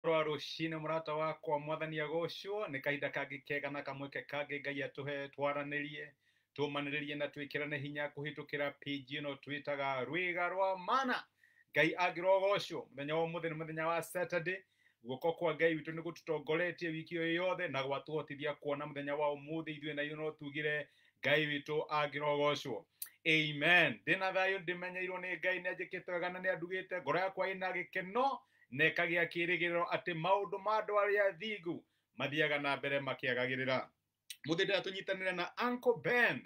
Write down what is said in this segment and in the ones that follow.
Rwa rũcinĩ mũrata wakwa mwathani agocwo nĩ kahinda kangĩ kega na kamweke kangĩ Ngai atũhe twaranĩrie tũmanĩrĩrie na twĩkĩrane hinya kũhĩtũkĩra page ĩno twĩtaga Rwĩga rwa Mana. Ngai angĩrogocwo mũthenya wa ũmũthĩ nĩ mũthenya wa Saturday. Guoko kwa Ngai witũ nĩ gũtũtongoretie wiki ĩyo yothe na gwatũhotithia kuona mũthenya wa ũmũthĩ ithuĩ na ithuĩ no tugire Ngai witũ angĩrogocwo. Amen. Ndĩna thayũ ndĩmenyeirwo nĩ Ngai nĩ anjĩkĩte wega na nĩ andugĩte ngoro yakwa ĩna gĩkeno na ĩkagĩa kĩĩrĩgĩrĩro atĩ maũndũ ma andũ arĩa athingu mathiaga na mbere makĩagagĩrĩra. Mũthĩ ndĩra tũnyitanĩre na Uncle Ben,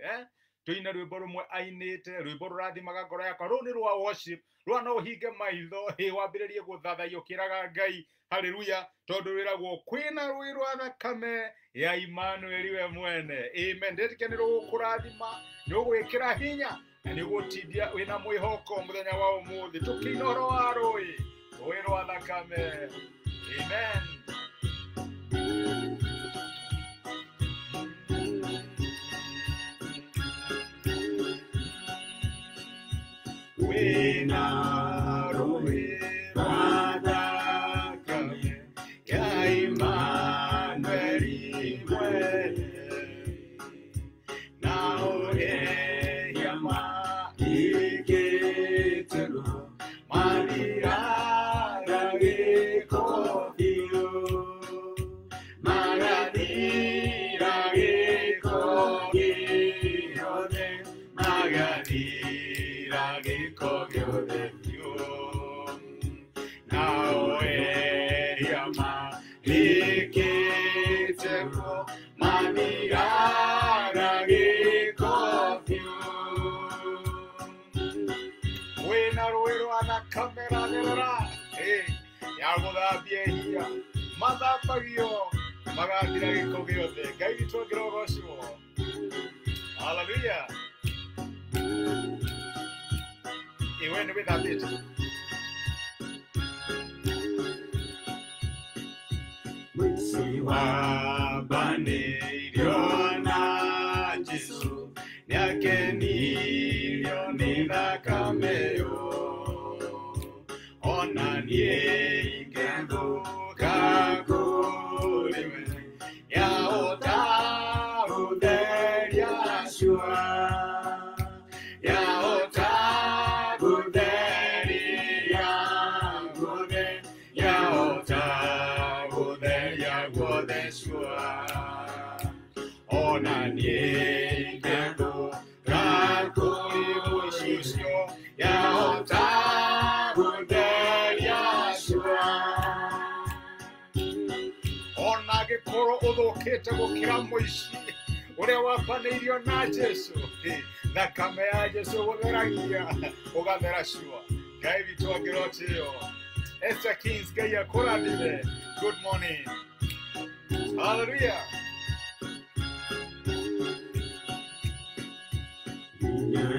tũine rwĩmbo rũmwe ainĩte, rwĩmbo rũrathimaga ngoro yakwa. Rũu nĩ rwa worship, rwa no ũhinge maitho wambĩrĩrie gũthathaiya ũkĩraga Ngai haleluya, tondũ rwĩragwo kwĩna rũĩ rwa thakame ya Emmanuel we mwene. Amen. Ndĩtĩkia nĩ rũgũkũrathima, nĩ ũgwĩkĩra hinya na nĩ ũgũtindia wĩna mwĩhoko mũthenya wa ũmũthĩ tũkĩina ũhoro wa rũĩ, rũĩ rwa thakame. Amen. Wĩna rũĩ rwa thakame ya Emmanuel mwene, na ũrĩa maigĩtĩrwo mathiraga gĩko biũ, magathira gĩko gĩothe, magathira gĩko gĩothe biũ, na ũrĩa maigĩtĩrwo mathiraga gĩko biũ. Wĩna rũĩ rwa thakame ratherera ya gũthambia ihia, mathambagio magathira gĩko gĩothe. Ngai witũ angĩrogocwo. Haleluya. Iwe nĩ wĩthambĩte? Mũici wambanĩirio na Jesũ nĩakenirio nĩ thakame ĩyo, ona niĩ ingĩthũka kũrĩ we yahota gũtheria cua, yahota gũtheria guothe, yahota gũtheria guothe cua, ona niĩ ingĩthũka kũrĩ mũici ũcio yahota gũtheria cua. Ona angĩkorwo ũthũkĩte gũkĩra mũici ũrĩa wambanĩirio na Jesũ, thakame ya Jesũ gũtheragia ũgathera cua. Ngai witũ angĩrotĩo. Esther Kings, Ngai akũrathime. Good morning. Hallelujah.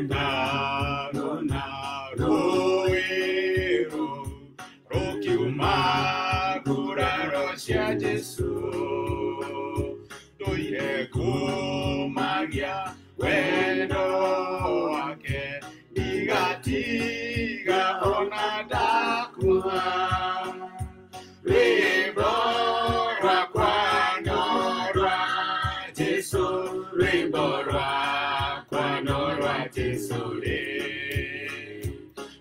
Ndarona rũĩ rũkiuma nguraro cia Jesũ, ndũire kumagia wendo wake, ndigatiga ona ndakua. Rwĩmbo rwakwa no rwa Jesũ, rwĩmbo rwakwa no rwa Jesũ rĩ,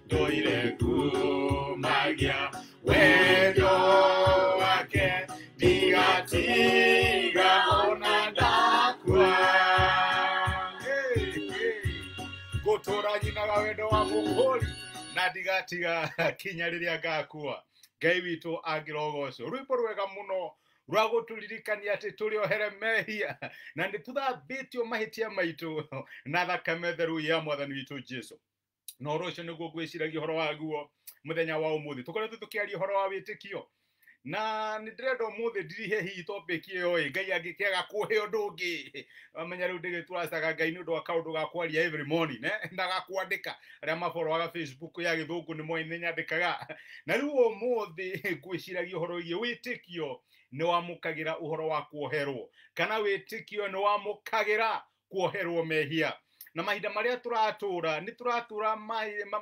ndũire kumagia wendo wake, ndigatiga ona ndakua. Ngũtũra nyinaga wendo wa mũkũri na ndigatiga kinya rĩrĩa ngakua. Ngai witũ angĩrogocwo. Rwĩmbo rwega mũno rwa gũtũririkania atĩ tũrĩ ohere mehia na nĩ tũthambĩtio mahĩtia maitũ na thakame theru ya mwathani witũ Jesũ. Na ũhoro ũcio nĩguo ngwĩciragia ũhoro waguo mũthenya wa ũmũthĩ. Tũkoretwo tũkĩaria ũhoro wa wĩtĩkio na nĩ ndĩrenda ũmũthĩ ndirihe hihi topic ĩyo ĩ Ngai angĩkĩaga kũhe ũndũ ũngĩ. Amenya rĩu ndĩgĩtũracaga Ngai nĩ ũndũ wa kaũndũ ga kwaria every morning, na ga kwandĩka. Arĩa maboroaga Facebook ya gĩthũngũ nĩ moĩ nĩ nyandĩkaga. Na rĩu ũmũthĩ ngwĩciragia ũhoro wĩgiĩ wĩtĩkio nĩ wamũkagĩra ũhoro wa kuoherwo, kana wĩtĩkio nĩ wamũkagĩra kuoherwo mehia. Na mahinda marĩa tũratũra nĩ tũratũra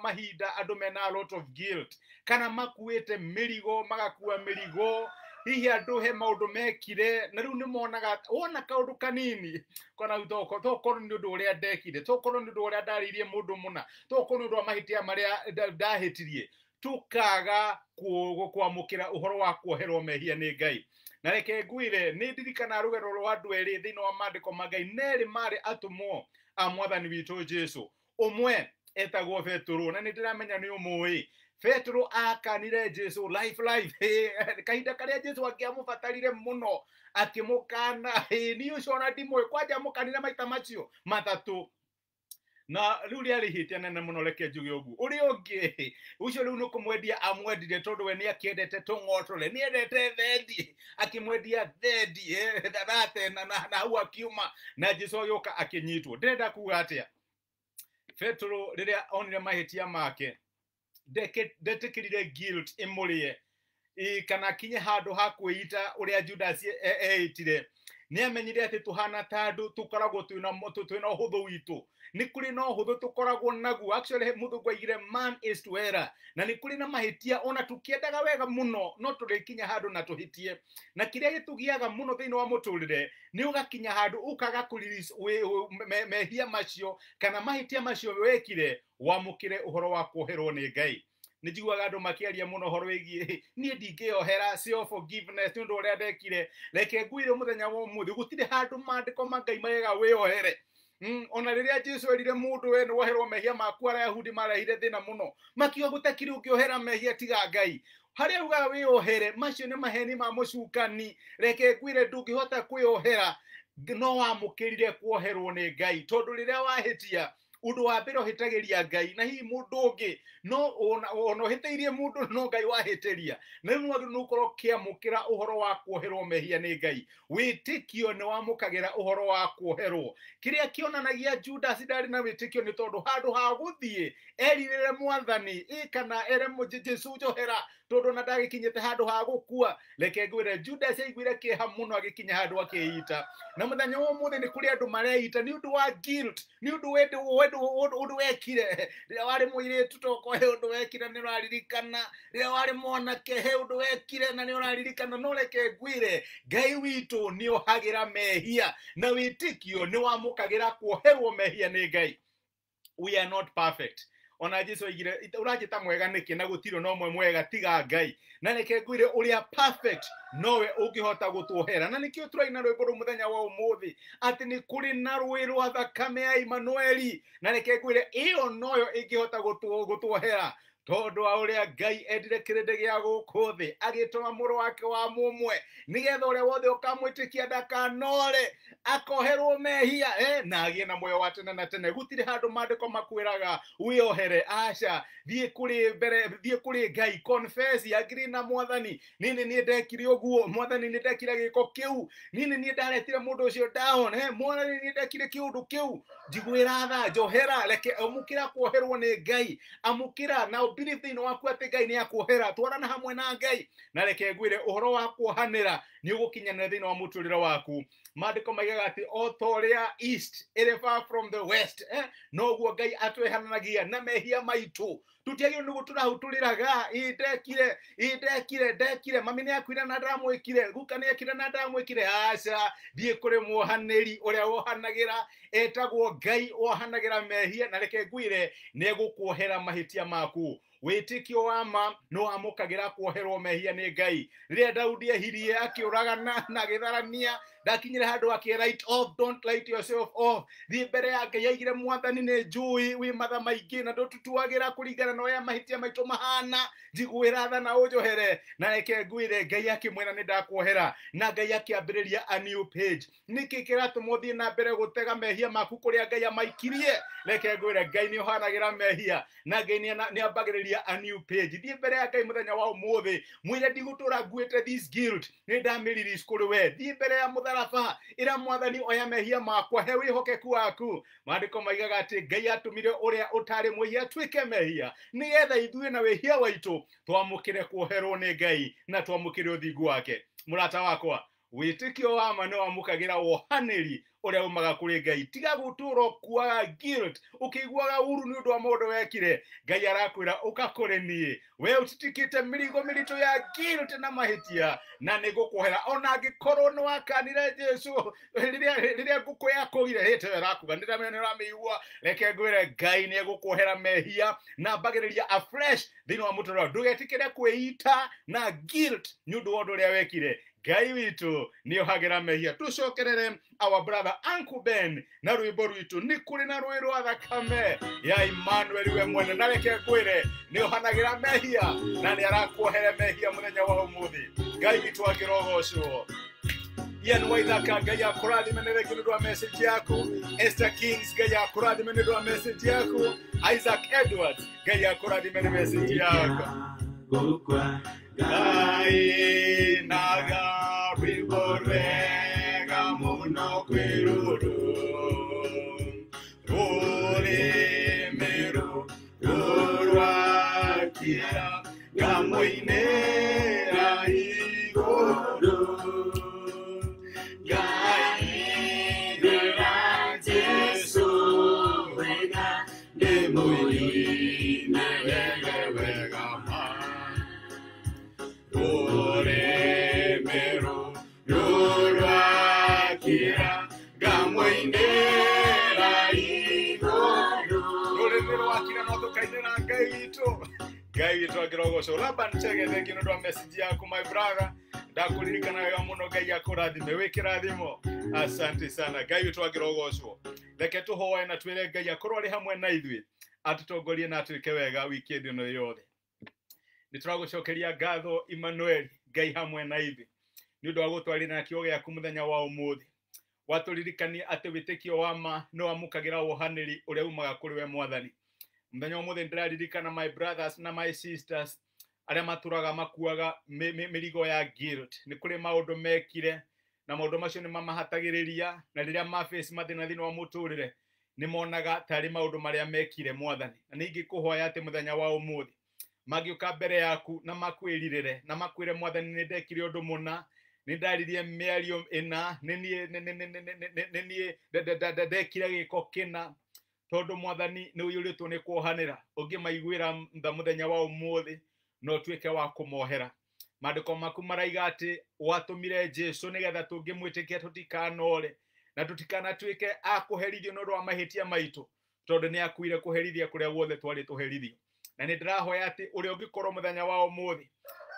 mahinda andũ mena a lot of guilt, kana makuĩte mĩrigo, magakua mĩrigo, hihi andũ he maũndũ mekire na rĩu nĩ monaga wona kaũndũ kanini kona tokorwo nĩ ũndũ ũrĩa ndekire, tokorwo nĩ ũndũ ũrĩa ndarĩirie mũndũ mũna, tokorwo nĩ ũndũ wa mahĩtia marĩa ndahĩtirie, tukaga kwamũkĩra ũhoro wa kuoherwo mehia nĩ Ngai. Na reke ngwĩre, nĩ ndirikana rũgano rwa andũ erĩ thĩinĩ wa maandĩko ma Ngai, nerĩ marĩ atũmwo a mwathani witũ Jesũ. Ũmwe etagwo Petero, na nĩ ndĩramenya nĩ ũmũĩ. Petero akanire Jesũ life life, kahinda karĩa Jesũ angĩamũbatarire mũno akĩmũkana, niĩ ũcio ona ndimũĩ, kwanja amũkanire maita macio matatũ. Na rĩu rĩarĩ ihĩtia nene mũno, reke njuge ũguo. Ũrĩa ũngĩ ũcio rĩu nĩ kũmwendia amwendire, tondũ we nĩ akĩendete tũng'otore, nĩ endete thendi, akĩmwendia thendi thate na hau akiuma, na Jesũ agĩũka akĩnyitwo. Ndĩrenda kuga atĩa? Petero rĩrĩa onire mahĩtia make, ndetĩkĩrire guilt ĩmũrĩe, kana akinye handũ ha kwĩita ũrĩa Judas eĩtire. Nĩ amenyire atĩ tũhana ta andũ tũkoragwo twĩna ũhũthũ witũ, nĩ kũrĩ na ũhũthũ tũkoragwo naguo. Actually mũthũngũ aigire man is to error, na nĩ kũrĩ na mahĩtia ona tũkĩendaga wega mũno no tũrĩkinya handũ na tũhĩtie. Na kĩrĩa gĩtũgiaga mũno thĩinĩ wa mũtũrĩre nĩ ũgakinya handũ ũkaga kũ mehia macio kana mahĩtia macio wekire, wamũkĩre ũhoro wa kuoherwo nĩ Ngai. Nĩ njiguaga andũ makĩaria mũno ũhoro wĩgiĩ niĩ ndingĩohera, self forgiveness nĩ ũndũ ũrĩa ndekire. Reke ngwĩre mũthenya wa ũmũthĩ gũtirĩ handũ maandĩko ma Ngai marega wĩohere. Ona rĩrĩa Jesũ erire mũndũ we nĩ woherwo mehia maku, arĩa Ayahudi marehire thĩna mũno, makiuga gũtakĩrĩ ũngĩohera mehia tiga Ngai. Harĩa ugaga wĩohere, macio nĩ maheni ma mũcukani. Reke ngwĩre ndũngĩhota kwĩohera, no wamũkĩrire kuoherwo nĩ Ngai, tondũ rĩrĩa wahĩtia ũndũ wa mbere ũhĩtagĩria Ngai, na hihi mũndũ ũngĩ no ona ũhĩtĩirie mũndũ no Ngai wahĩtĩria. Na rĩu nĩwagĩrĩirwo nĩ gũkorwo ũkĩamũkĩra ũhoro wa kuoherwo mehia nĩ Ngai. Wĩtĩkio nĩ wamũkagĩra ũhoro wa kuoherwo. Kĩrĩa kĩonanagia Judas ndarĩ na wĩtĩkio nĩ tondũ handũ ha gũthiĩ erirĩre mwathani kana ere Jesũ njohera, tondũ ona ndagĩkinyĩte handũ ha gũkua. Reke ngwĩre, Judas aiguire kĩeha mũno agĩkinya handũ akĩita. Na mũthenya wa ũmũthĩ nĩ kũrĩ andũ mareita nĩ ũndũ wa guilt, nĩ ũndũ ũndũ wekire rĩrĩa warĩ mũirĩtu, tokorwo he ũndũ wekire nĩ ũraririkana, rĩrĩa warĩ mwanake he ũndũ wekire na nĩ ũraririkana. No reke ngwĩre, Ngai witũ nĩ ohagĩra mehia, na wĩtĩkio nĩ wamũkagĩra kuoherwo mehia nĩ Ngai. We are not perfect. Ona Jesũ aigire, ũranjĩta mwega nĩkĩ na gũtirĩ na ũmwe mwega tiga Ngai. Na reke ngwĩre, ũrĩa perfect nowe ũngĩhota gũtuohera. Na nĩkĩo tũraina rwĩmbo rũu mũthenya wa ũmũthĩ atĩ nĩ kũrĩ na rũĩ rwa thakame ya Immanueli. Na reke ngwĩre, ĩyo noyo ĩngĩhota gũtuohera, tondũ wa ũrĩa Ngai endire kĩrĩndĩ gĩa gũkũ thĩ, agĩtũma mũrũ wake wa mũmwe, nĩgetha ũrĩa wothe ũkamwĩtĩkia ndakanore, akoherwo mehia na agĩe na muoyo wa tene na tene. Gũtirĩ handũ maandĩko makwĩraga wĩohere, aca, thiĩ kũrĩ mbere, thiĩ kũrĩ Ngai, confess, agree na mwathani, niĩ nĩ niĩ ndekire ũguo, mwathani nĩ ndekire gĩko kĩu, niĩ nĩ niĩ ndaretire mũndũ ũcio down, mwathani nĩ ndekire kĩũndũ kĩu, njiguĩra tha, njohera. Reke amũkĩra kuoherwo nĩ Ngai, amũkĩra na believe thĩinĩ waku atĩ Ngai nĩ akuohera, twarana hamwe na Ngai. Na reke ngwĩre, ũhoro wa kuohanĩra nĩ ũgũkinyanĩra thĩinĩ wa mũtũrĩre waku. Maandĩko maigaga atĩ o ta ũrĩa east ĩrĩ far from the west, noguo Ngai atweheranagia na mehia maitũ. Tũtiagĩrĩirwo nĩ gũtũra hau tũrĩraga, ĩ ndekire, ĩ ndekire, ndekire, mami nĩ akuire na ndamwĩkire, guka nĩ ekire na ndamwĩkire. Aca, thiĩ kũrĩ mwohanĩri ũrĩa wohanagĩra, etagwo Ngai wohanagĩra mehia, na reke ngwĩre nĩ egũkuohera mahĩtia maku. Wĩtĩkio wa ma nĩ wamũkagĩra kuoherwo mehia nĩ Ngai. Rĩrĩa Daudi ehirie akĩũragana na agĩtharania, ndakinyire handũ akĩ write off, don't write yourself off. Thiĩ mbere ya Ngai aigire, mwathani nĩ njũĩ wĩ matha maingĩ na ndũtũtuagĩra kũringana na ũrĩa mahĩtia maitũ mahana, njiguĩra tha na ũnjohere. Na reke ngwĩre, Ngai akĩmwĩra nĩ ndakuohera, na Ngai akĩambĩrĩria a new page. Nĩkĩ kĩratũma ũthiĩ na mbere gũtega mehia maku kũrĩa Ngai amaikirie? Reke ngwĩre, Ngai nĩ ohanagĩra mehia, na Ngai nĩ ambagĩrĩria a new page. Thiĩ mbere ya Ngai mũthenya wa ũmũthĩ, mwĩre ndigũtũra nguĩte this guilt, nĩ ndamĩrelease kũrĩ we. Thiĩ mbere ya mũtharaba, ĩra mwathani oya mehia makwa, he wĩhokeku waku. Maandĩko maigaga atĩ Ngai atũmire ũrĩa ũtarĩ mwĩhia atuĩke mehia, nĩgetha ithuĩ na wĩhia waitũ twamũkĩre kuoherwo nĩ Ngai na twamũkĩre ũthingu wake. Mũrata wakwa, Wĩtĩkio wa ma nĩ wamũkagĩra wohanĩri ũrĩa umaga kũrĩ Ngai. Tiga gũtũũra ũkuaga guilt, ũkĩiguaga uru nĩ ũndũ wa maũndũ wekire. Ngai arakwĩra ũka kũrĩ niĩ, we ũtitikĩte mĩrigo mĩritũ ya guilt na mahĩtia, na nĩ ngũkuohera. Ona angĩkorwo nĩ wakanire Jesu rĩrĩa ngũkũ yakũgire, hĩte ĩyo ĩrakuga, nĩ ndĩramenya nĩ ũramĩigua. Reke ngwĩre Ngai nĩ egũkuohera mehia na ambagĩrĩria afresh thĩinĩ wa mũtũrĩre. Ndũgetĩkĩre kwĩita na guilt nĩ ũndũ wa ũndũ ũrĩa wekire. Ngai witũ nĩ ohagĩra mehia. Tũcokerere our brother Uncle Ben na rwĩmbo rwitũ nĩ kũrĩ na rũĩ rwa thakame ya Emmanuel we mwene. Na reke ngwĩre nĩ ohanagĩra mehia na nĩ arakuohera mehia mũthenya wa ũmũthĩ. Ngai witũ akĩrogocwo. Ian Waithaka, Ngai akũrathime nĩ rĩngĩ nĩ ũndũ wa message yaku. Esther Kings, Ngai akũrathime nĩ ũndũ wa message yaku. Isaac Edwards, Ngai akũrathime nĩ message yaku. Ngai naga rwĩmbo rwega mũno kwĩ rũrũ, rũrĩmĩ rũrwakira ngamũinĩra igũrũ. Ngainĩra Jesũ wega, ndĩmũinĩre wega ma. Rũrĩmĩ rũrwakira ngamũinĩra igũrũ. Rũrĩmĩ rwakira no tũkainĩra Ngai witũ. Ngai witũ akĩrogocwo. Laban Chege, thengiũ nĩ ũndũ wa message yaku my brother. Ndakuririkana wega mũno. Ngai akũrathime, wĩ kĩrathimo. Asante sana. Ngai witũ akĩrogocwo. Reke tũhoe na twĩre Ngai akorwo arĩ hamwe na ithuĩ, atũtongorie na atwĩke wega weekend ĩno yothe. Nĩ tũragũcokeria ngatho Emmanuel, Ngai hamwe na ithuĩ, nĩ ũndũ wa gũtwarĩra na kiugo gĩaku mũthenya wa ũmũthĩ. Watũririkania atĩ wĩtĩkio wa ma nĩ wamũkagĩra wohanĩri ũrĩa umaga kũrĩ we Mwathani. Mũthenya wa ũmũthĩ ndĩraririkana my brothers na my sisters arĩa matũraga makuaga mĩrigo ya guilt. Nĩ kũrĩ maũndũ mekire na maũndũ macio nĩ mamahatagĩrĩria, na rĩrĩa maface mathĩna thĩinĩ wa mũtũrĩre nĩ monaga tarĩ maũndũ marĩa mekire Mwathani. Na ningĩ kũhoya atĩ mũthenya wa ũmũthĩ mangĩũka mbere yaku na makwĩrirĩre na makwĩre Mwathani nĩ ndekire ũndũ mũna, nĩ ndaririe mĩario ĩna, nĩ niĩ ndekire gĩko kĩna, tondũ Mwathani nĩ ũiyũrĩtwo nĩ kuohanĩra, ũngĩmaiguĩra tha mũthenya wa ũmũthĩ no ũtuĩke wa kũmohera. Maandĩko maku maraiga atĩ watũmire Jesu nĩgetha tũngĩmwĩtĩkia tũtikanore na tũtikanatuĩke a kũherithio nĩ ũndũ wa mahĩtia maitũ, tondũ nĩ akuire kũherithia kũrĩa guothe twarĩ tũherithio. Na nĩ ndĩrahoya atĩ ũrĩa ũngĩkorwo mũthenya wa ũmũthĩ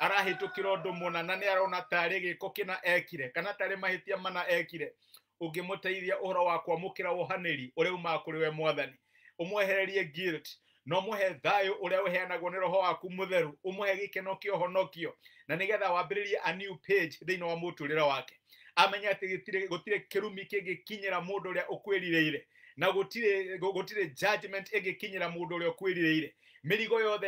arahĩtũkĩra ũndũ mũna na nĩ arona tarĩ gĩko kĩna ekire kana tarĩ mahĩtia mana ekire, ũngĩmũteithia ũhoro wa kwamũkĩra wohanĩri ũrĩa umaga kũrĩ we Mwathani, ũmwehererie guilt na ũmũhe thayũ ũrĩa ũheanagwo nĩ Roho waku Mũtheru, ũmũhe gĩkeno kĩa ũhonokio, na nĩgetha wambĩrĩrie a new page thĩinĩ wa mũtũrĩre wake. Amenye atĩ gũtirĩ kĩrumi kĩngĩkinyĩra mũndũ ũrĩa ũkwĩrirĩire, na gũtirĩ judgment ĩngĩkinyĩra mũndũ ũrĩa ũkwĩrirĩire. Mĩrigo yothe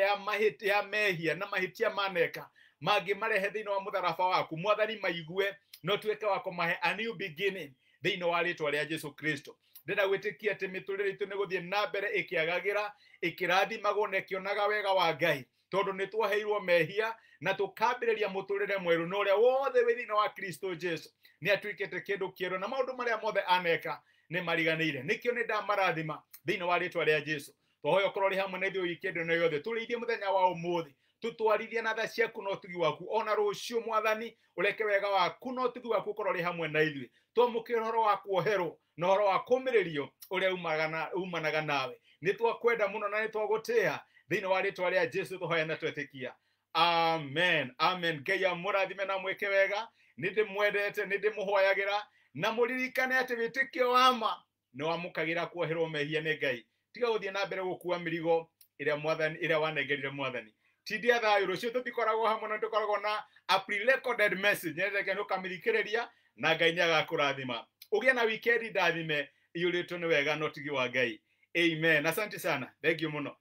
ya mehia na mahĩtia maneka mangĩmarehe thĩinĩ wa mũtharaba waku Mwathani, maigue no tuĩke wa kũmahe a new beginning thĩinĩ wa rĩtwa rĩa Jesu Kristo. Ndĩrenda gwĩtĩkia atĩ mĩtũrĩre itũ nĩ gũthiĩ na mbere ĩkĩagagĩra, ĩkĩrathimagwo na ĩkĩonaga wega wa Ngai, tondũ nĩ twoheirwo mehia na tũkambĩrĩria mũtũrĩre mwerũ, na ũrĩa wothe wĩ thĩinĩ wa Kristo Jesu nĩ atuĩkĩte kĩndũ kĩerũ, na maũndũ marĩa mothe aneka nĩ mariganĩire. Nĩkĩo nĩ ndamarathima thĩinĩ wa rĩtwa rĩa Jesu. Twahoya ũkorwo ũrĩ hamwe na ithuĩ wikendi ĩno yothe, tũrĩithie mũthenya wa ũmũthĩ, tũtwarithie na tha ciaku na ũtugi waku. Ona rũciũ Mwathani, ũreke wega waku na ũtugi waku ũkorwo ũrĩ hamwe na ithuĩ. Twamũkĩre ũhoro wa kuoherwo na ũhoro wa kũmĩrĩrio ũrĩa umanaga nawe. Nĩ twakwenda mũno na nĩ twagũtĩĩa thĩinĩ wa rĩtwa rĩa Jesu tũhoya na twetĩkia. Amen, amen. Ngai amũrathime na mwĩke wega. Nĩ ndĩmwendete, nĩ ndĩmũhoyagĩra, na mũririkane atĩ wĩtĩkio wa ma nĩ wamũkagĩra kuoherwo mehia nĩ Ngai. Tiga gũthiĩ na mbere gũkua mĩrigo ĩrĩa Mwathani, ĩrĩa wanengerire Mwathani. Tindia thayũ. Rũciũ tũtikoragwo hamwe na tũkoragwo na a pre-recorded message. Nyendete nĩ ũkamĩthikĩrĩria na Ngai nĩ agakũrathima. Ũgĩe na weekend ndathime, iyũrĩtwo nĩ wega na ũtugi wa Ngai. Amen. Asante sana. Thank you mũno.